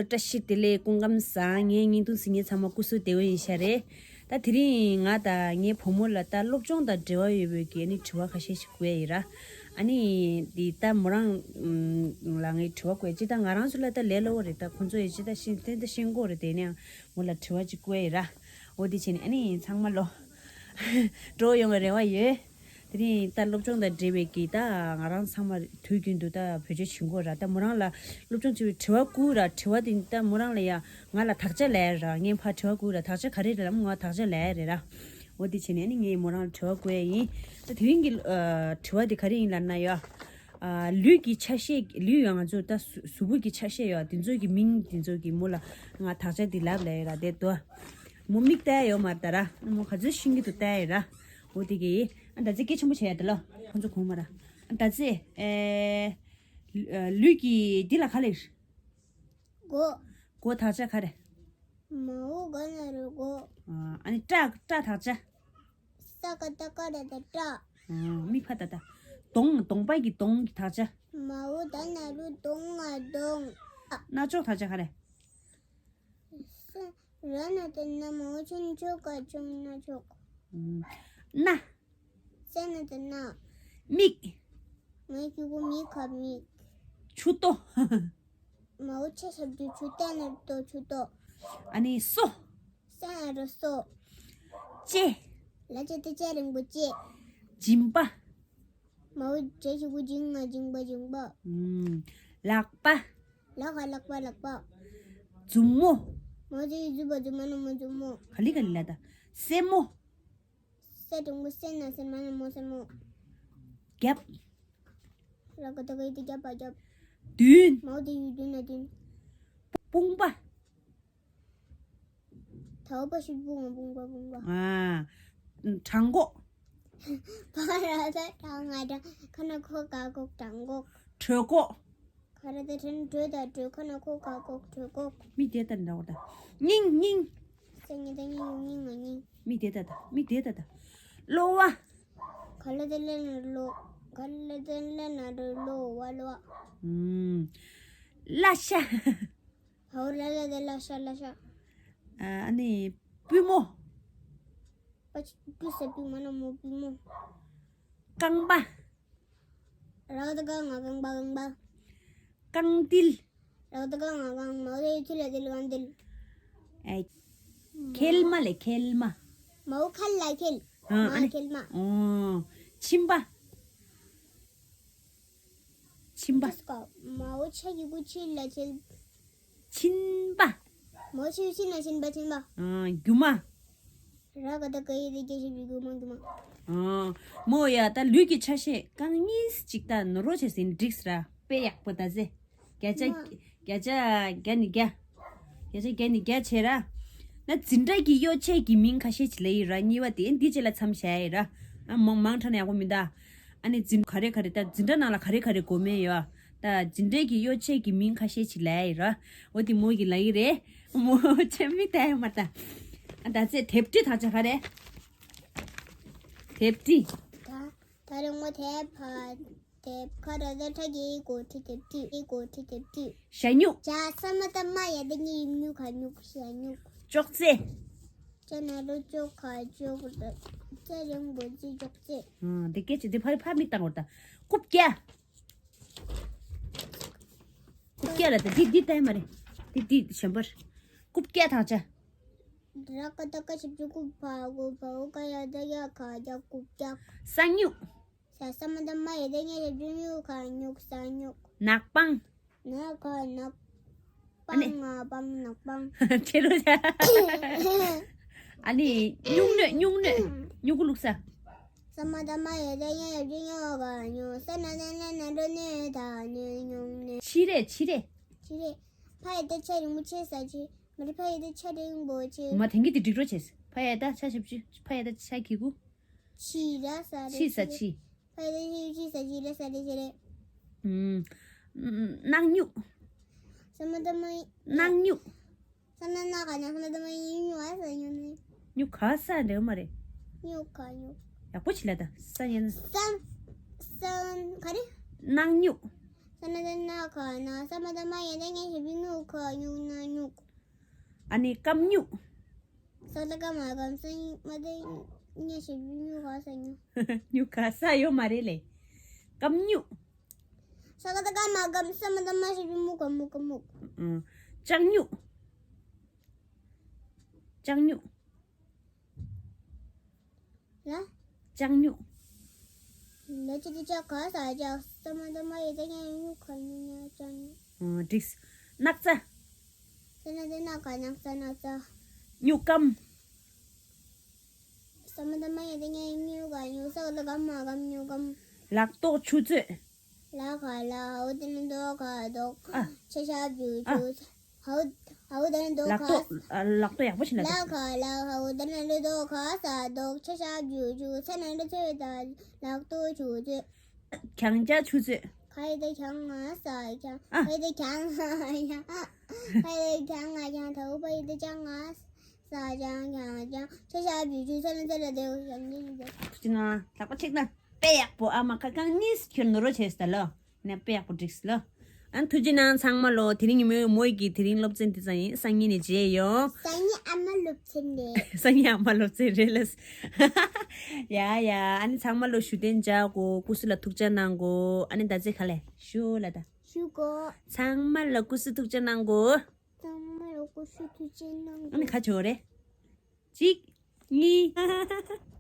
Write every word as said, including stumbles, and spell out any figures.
བཀྲ་ཤིས་བདེ་ལེགས། སྐུ་ཁམས་བཟང་། ངའི་བརྙན་ཐུང་གཟིགས་མཁན་ཚང་མ་སྐུ་གཟུགས་བདེ་པོ་ཡིན་ཤག་རེད། ད་དེ་རིང་ང་དང་ངའི་བུ་མོ་ལ་ད་སློབ་སྦྱོང་དང་འབྲེལ་བ་ཡོད་པའི་གི་ཨ་ནི་དྲི་བ་ཁ་ཤས་ཤིག་བཀོད་ཡིན་ར། ཨ་ནི་འདི་ད་མོ་རང་ལ་ངས་དྲི་བ་བཀོད་ཅི། ད་ང་རང་ཚོ་ལ་ད་ལས་སླ་པོ་རེད། ད་ཁོང་ཚོ་ཡི་ཅི་ད་ཤེས་ཏན་ད་ཤེས་གོ་རེད། དེ་ནས་མོ་ལ་དྲི་བ་ཅིག་བཀོད་ཡིན་ར། འོ་དེ་བྱས་ནས་ཨ་ནི་ཚང་མ་ལོ་འགྲོ་ཡོང་བའི་རེ་བ་ཡོད། དེ་རིང་ད་སློབ་སྦྱོང་དང་འབྲེལ་བའི་གི་ད་ང་རང་ཚང་མ་དུས་རྒྱུན་དུ་ད་བེད་སྤྱོད་བྱེད་དགོས་ར། ད་མོ་རང་ལ་སློབ་སྦྱོང་བྱེད་པའི་དྲི་བ་བསྐུར་ར། དྲི་བ་དེ་ད་མོ་རང་ལ་ཡ་ང་ལ་དག་ཆ་ལབ་ཡ་ར། ངས་ཕར་དྲི་བ་བསྐུར་ར། དག་ཆ་ག་རེ་རེད་ལབ་ང་དག་ཆ་ལབ་ཡ་རེད་ར། འོ་དེ་བྱས་ནས་ཨ་ནི་ངས་མོ་རང་ལ་དྲི་བ་བསྐུར་ཡ་ཡིན། ད་དེ་རིང་གི་ཨ་དྲི་བ་དེ་ག་རེ་ཡིན་ལབ་ན་ཡ། ཨ་ལུས་ཀྱི་ཆ་ཤས། ལུས་ཡ་ང་ཚོ་ད་གཟུགས་གཟུགས་པོ་གི་ཆ་ཤས་ཡ་དེ་ཚོ་གི་མིང་དེ་ཚོ་གི་མོ་ལ་ང་དག་ཆ་དེ་ལབ་ལབ་ཡ་ར། དེ་དོ་མོ་མིག་ལྟ་ཡ་ཡོད་མ་རེད་ད་ར། མོ་ག་ཚོད་ཤེས་ཀྱི་འདུག་ལྟ་ཡ་ར། འོ་དེ་གི་ཨ་ད་ཙེ་སྐད་ཆེན་པོ་བྱས་ཡ་དེ་ལོ། ཁོང་ཚོ་གོ་མ་ར། ཨ་ད་ཙེ་ཨེ། ལུས་ཀྱི་འདི་ལ་ག་ལབ། མགོ། མགོ་དག་ཆ་ག་རེ། མའོ་ག་ན་རོ་མགོ། ཨ་ནི་སྐྲ། སྐྲ་དག་ཆ། ས་ག་ད་སྐ་ར་ད་སྐྲ། མིག་ཕ་ད་ད། གདོང་། གདོང་པ་གི་གདོང་གི་དག་ཆ། མའོ་ད་ན་རོ་གདོང་ང་གདོང་། རྣ་ཅོག་དག་ཆ་ག་རེ། ས་ར་ན་ད་ན། མའོ་ཆེན་ཅོ་ག་ཅོག་རྣ་ཅོག། སྣ། ས་ན་ད་སྣ། མིག། མའོ་གི་གུ་མི་ག་མིག། མཆུ་ཏོ། མའོ་ཆ་ཞབས་ཀྱུ་ཆུ། ཏ་ན་རོ་ཏོ་ཆུ་ཏོ། ཨ་ནི་སོ། ས་ན་རོ་སོ། ལྕེ། ལ་ལྕེ་ཏ་ལྕེ་རིང་པོ་ལྕེ། སྦྱིན་པ། མའོ་ཇ་ཞབས་ཀྱུ་ཇི་ང་སྦྱིན་པ་སྦྱིན་པ། ལག་པ། ལ་ག་ལག་པ་ལག་པ། མཛུབ་མོ། མའོ་ཇ་ཡ་མཛུ་བ་མཛུ་མ་ན་མོ་མཛུབ་མོ། ག་ལེ་ག་ལེ་ལབ་ད། སེན་མོ། ས་འགྲེང་བུ་སེ་ན་སེན་མ་ན་མོ་སེན་མོ། རྒྱབ། ར་ག་ད་ག་ཡ་ད་རྒྱབ་པ་རྒྱབ། མདུན། མའོ་ད་ཡ་མདུན་ན་མདུན། དཔུང་པ། ད་འོ་པ་ཞབས་ཀྱུ་དཔུང་པ་དཔུང་པ་དཔུང་པ། ཨ། བྲང་ཁོག། བ་ར་ད་བྲང་ང་བྲང་ཁ་ན་ཁོ་ག་ཁོག་བྲང་ཁོག། གྲོད་ཁོག། ག་ར་ད་བྲང་གྲོད་ད་གྲོད་ཁ་ན་ཁོ་ག་ཁོག་གྲོད་ཁོག། མི་དེ་ལྟར་འདྲ་བ་ད། སྙིང་། སྙིང་། ས་ཉ་ད་སྙིང་སྙིང་ང་སྙིང་། མི་དེ་ལྟར་ད། མི་དེ་ལྟར་ད། གློ་བ། ག་ལ་ད་ལ་ན་གློ། ག་ལ་ད་ལ་ན་གློ་བ་གློ་བ། ཨུམ། བརླ་ཤ། བ་འོ་བརླ་ལ་ད་བརླ་ཤ་བརླ་ཤ། ཨ་ནི་པུས་མོ། པ་ཆ་པུ་ས་པུས་མ་ན་མོ་པུས་མོ། རྐང་པ། ར་ག་ད་རྐང་ང་རྐང་པ་རྐང་པ། རྐང་མཐིལ། ར་ག་ད་རྐང་ང་རྐང་། མའོ་ད་ཡ་མཐིལ་ལ་མཐིལ་རྐང་མཐིལ། ཨེ། མཁལ་མ་ལབ་མཁལ་མ། མའོ་མཁལ་ལ་མཁལ། ཨ་མ་ཨ་ནི་མཁལ་མ། ཨོ། མཆིན་པ། མཆིན་པ། མའོ་ཆ་གི་གུ་ཆི་ལ་མཆིན། མཆིན་པ། མའོ་ཆི་ཆི་ན་མཆིན་པ་མཆིན་པ། ཨ། རྒྱུ་མ། ར་ག་ད་ག་ཡ་ད་རྒྱ་ཞབས་ཀྱུ་རྒྱུ་མ་རྒྱུ་མ། ཨ། མོ་ཡ་ད་ལུས་ཀྱི་ཆ་ཤས་རྐང་གཉིས་གཅིག་ད་ནོར་རོ་བྱས་ཟིན་འགྲིགས་ར། དཔེ་ཡག་པོ་ད་ཟེ། བརྒྱ་ཆ་མ། བརྒྱ་ཆ་བརྒྱ་ནི་བརྒྱ། བརྒྱ་ཆ་བརྒྱ་ནི་བརྒྱ་བྱས་ར། ན་འཛིན་གྲྭ་གི་གཡོ་ཆས་ཀྱི་མིང་ཁ་ཤས་ཅིག་ལབ་ཡི་ར། གཉིས་པ་དེ་འདི་རྗེས་ལ་མཚམས་བཞག་ཡི་ར། ཨ་མང་མང་དྲགས་ན་ཡག་པོ་མི་འདུག་ཨ་ནི་འཛིན་ག་རེ་ག་རེ་ད་འཛིན་གྲྭ་ནང་ལ་ག་རེ་ག་རེ་དགོས་མེད་ཡོད། ད་འཛིན་གྲྭའི་གི་གཡོ་ཆས་ཀྱི་མིང་ཁ་ཤས་ཅིག་ལབ་ཡི་ར། འོ་དེ་མོ་གི་ལབ་ཡི་རེད། མོ་ཆེ་མི་ལྟ་ཡ་མ་ལྟ། ཨ་ད་ཚེ་དེབ་ཁྲི་དག་ཆ་ག་རེ། དེབ་ཁྲི། ད་ད་རེ་ངོ་དེབ་ཕ་དེབ་ཁ་ར་ད་ཁྲ་གི་གོ་ཁྲི་དེབ་ཁྲི་གི་གོ་ཁྲི་དེབ་ཁྲི། ཞ་སྨྱུག་ཇ་ས་མ་ད་མ་ཡ་ད་ཉི་སྨྱུག་ག་སྨྱུག་ཞ་སྨྱུག་ཅོག་ཙེ། ཅ་ན་རོ་ཅོ་ག་ཅོག་ཙེ་རིང་པོ་ཙི་ཅོག་ཙེ། ཨ་འདི་སྐད་ཅིག་འདི་ཕ་རི་ཕ་མི་བཏང་བར་ད། རྐུབ་བཀྱག་རྐུབ་བཀྱག་ལ་ད་འདི་འདི་ལྟ་ཡ་མ་རེད། འདི་འདི་གཞན་པར། རྐུབ་བཀྱག་དག་ཆ། ར་ག་ད་ཀ་ཞབས་ཀྱུ་རྐུ་བ་གུ་བ་འོ་ག་ཡ་ད་ག་ག་རྐུབ་བཀྱག་ས་སྨྱུག་ས་ས་མ་ད་མ་ཡ་ད་ཉ་ཞབས་ཀྱུ་སྨྱུ་ག་སྨྱུག་ས་སྨྱུག་ནག་པང་། ན་ག་ནག་ཨ་ནི་པང་ང་པང་ནག་པང་། ཁྱེད་རོ་ཆ། ཨ་ནི་སྨྱུག་སྣོད། སྨྱུག་སྣོད། སྨྱུ་གུ་བླུགས་ས། ས་མ་ད་མ་ཡ་ད་ཉ་ཡ་ཇུ་ཉོ་ག་ཉོ་ས་ན་ན་ན་ན་རོ་ནེ་ད་ནེ་ཉོ་ནེ། ཕྱི་རེ། ཕྱི་རེ། ཕྱི་རེ། ཕ་ཡ་ད་ཆ་རིང་པོ་ཆེ་ས་ཆེ། མ་རེད། ཕ་ཡ་ད་ཆ་རིང་པོ་ཆེ། མ་དེང་གི་དེ་འགྲིག་རོ་ཆེ། ཕ་ཡ་ད་ཆ་ཞབས་ཀྱུ། ཕ་ཡ་ད་ཆ་གི་གུ། ཕྱི་ར་ས་རེ་ཕྱི་ས་ཕྱི། ཕ་ཡ་ད་ཕྱི་ཕྱི་ས་ཕྱི་ར་ས་རེ་ཕྱི་རེ། ཨུམ། སྣང་སྨྱུག་ས་མ་ད་མ་ཡ། སྣང་སྨྱུག་ས་ན་ན་ག་ན་ས་མ་ད་མ་ཡ་སྨྱུག་ཨ་ས་སྨྱུག་ནི། སྨྱུག་ག་ས་འདྲ་མ་རེད། སྨྱུག་ག་སྨྱུག་ཡག་པོ་ཅིག་ལབ་ད། ས་ཡ་ན། ས། ས་ག་རེ། སྣང་སྨྱུག་ས་ན་བཏགས་སྣ་ག་སྣ། ས་མ་བཏགས་སྨ་ཡ་བཏགས་སྨྱ་ཞབས་ཀྱུ་སྨྱུ་ག་སྨྱུག་སྣ་སྨྱུག་ཨ་ནི་སྐམ་སྨྱུག་ས་མ་བཏགས་སྐ་མ་སྐམ། ས་མ་བཏགས་སྨྱ་ཞབས་ཀྱུ་སྨྱུ་ག་ས་སྨྱུག་སྨྱུ་ག་ས་ཡོད་མ་རེད་ལེ། སྐམ་སྨྱུག་ས་མ་བཏགས་སྐ་མ་སྐམ། ས་མ་བཏགས་སྨ་ཞབས་ཀྱུ་སྨུ་ག་སྨུག་སྐམ་སྨུག་ཨང་། ལྕགས་སྨྱུག་ལྕགས་སྨྱུག་ལ། ལྕགས་སྨྱུག་ལ་ལྕགས་ཀྱུ་ལྕག་ག་ས་ལྕགས། ས་མ་བཏགས་སྨ་ཡ་བཏགས་སྨྱ་སྨྱུ་ག་སྨྱུག་སྨྱ་ལྕགས་སྨྱུག་ཨང་། འགྲིགས། སྣག་ཚ། ས་ན་བཏགས་སྣ་ག་སྣག་ས་སྣག་ཚ། སྨྱུག་སྐམ། ས་མ་བཏགས་སྨ་ཡ་བཏགས་སྨྱ་སྨྱུ་ག་སྨྱུག་ས་མ་བཏགས་སྐ་མ་སྐམ་སྨྱུག་སྐམ། ལག་རྡོག་ཆུ་ཚོད། ལ་ག་ལག། འོ་དེ་ནི་རྡོ་ག་རྡོག་ཨ། ཆ་ཞབས་ཀྱུ་ཨ། ཆུ། འོ་འོ་དེ་ནི་རྡོ་ལག་ག་རྡོག་ཨ། ལག་རྡོག་ཡག་པོ་ཞིག་ལ། ལ་ག་ལག། འོ་དེ་ནི་རྡོ་ག་ས་རྡོག་ཆ་ཞབས་ཀྱུ་ཆུ། ཚ་ན་རོ་ཚོད་ད་ལག་རྡོག་ཆུ་ཚོད། གྱང་ཆ་ཆུ་ཚོད། ག་ཡ་བཏགས་གྱ་ང་ས་གྱང་། ཨ། ག་ཡ་བཏགས་གྱ་ང་གྱང་། ག་ཡ་བཏགས་གྱ་ང་གྱང་། ད་འོ་པ་ཡ་བཏགས་ཅ་ང་ས་གྱང་གྱང་གྱང་། ཆ་ཞབས་ཀྱུ་ཆུ། ཚ་ན་ཚ་ལ་དེ་ག་ཡང་ཉིན་དེ། ཐུགས་རྗེ་གནང་། ལྷག་པ་ཆེ་གནང་། དཔེ་ཡག་པོ། ཨ་མ་ཁ་གང་གཉིས་ཁྱོད་ནོར་བ་བྱས་སོང་ད་ལོ། ནས་དཔེ་ཡག་པོ་བསྒྲིགས་ལོ། ཨ་ཐུགས་རྗེ་གནང་ཚང་མ་ལོ། དེ་རིང་ཉིན་མོའི་མོ་ཡི་གི་དེ་རིང་སློབ་ཚན་འདི་ཙམ་ཡིན། སང་ཉིན་ནས་མཇལ་ཡོང་། སང་ཉིན་ཨ་མ་སློབ་ཚན་རེད། སང་ཉིན་ཨ་མ་སློབ་ཚན་རེད་ལ། ཡ་ཡ། ཨ་ནི་ཚང་མ་ལོ་བཞུགས་གདན་འཇགས་དགོས། སྐུ་གཟུགས་ལ་ཐུགས་ཅག་གནང་དགོས། ཨ་ནི་ཟླ་ཚེས་ག་ལེ་ཞུ་ལ་ད། ཞུ་གོ། ཚང་མ་ལོ་སྐུ་གཟུགས་ཐུགས་ཅག་གནང་དགོས། ཚང་མ་ལོ་སྐུ་གཟུགས་ཐུགས་ཅག་གནང་དགོས། ཨ་ནི་ག་ཆོ་རེད། གཅིག་གཉིས།